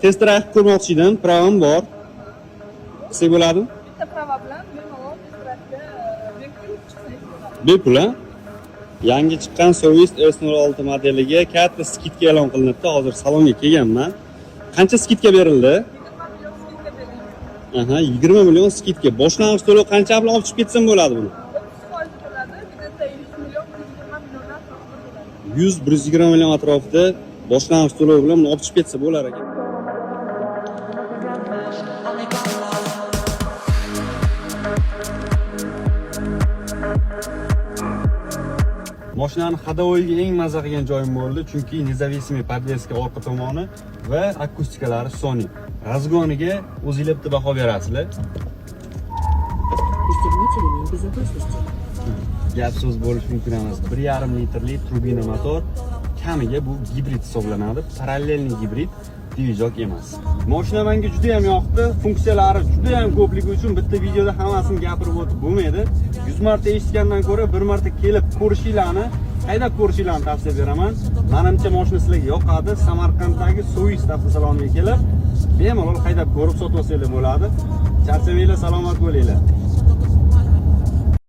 Test drive ko'rmoqchi edim, права m bor. Qilsak bo'ladimi? Bitta права bilan bemalol test drive'ga bepul chiqsangiz bo'ladi. Bepul, a? Yangi chiqqan Soueast S06 modeliga katta скидка e'lon qilinibdi. Hozir salonga kelganman. Qancha скидка berildi? 20 million скидка beriladi. Aha, 20 million скидка. Boshlang'ich to'lov qancha bilan olib chiqib ketsam bo'ladi buni? 30% bo'ladi, где-то 100 million, 120 milliondan atrofida bo'ladi. 100 120 million atrofida boshlang'ich to'lov bilan buni olib chiqib ketsa bo'lar ekan. Mashinani ходовой ga eng maza qilgan joyim bo'ldi, chunki независимый подвеска orqa tomoni va akustikalari Sony. Разгон iga o'zinglar bitta baho berasizlar. Пристегните ремень безопасности. Gap so'z bo'lishi mumkin emas. 1,5 litrli turbina motor, kamiga bu gibrid hisoblanadi. Параллельный gibrid, движок emas. Mashina menga juda ham yoqdi. Funksiyalari juda ham ko'pligi uchun bitta videoda hammasini gapirib o'tib bo'lmaydi. 100 marta eshitgandan ko'ra bir marta kelib ko'rishinglarni, haydab ko'rishinglarni tavsiya beraman. Menimcha, mashina sizlarga yoqadi. Samarqanddagi Soueast avtosaloniga kelib, bemalol haydab ko'rib sotib olsanglar bo'ladi. Charchamanglar, salomat bo'linglar.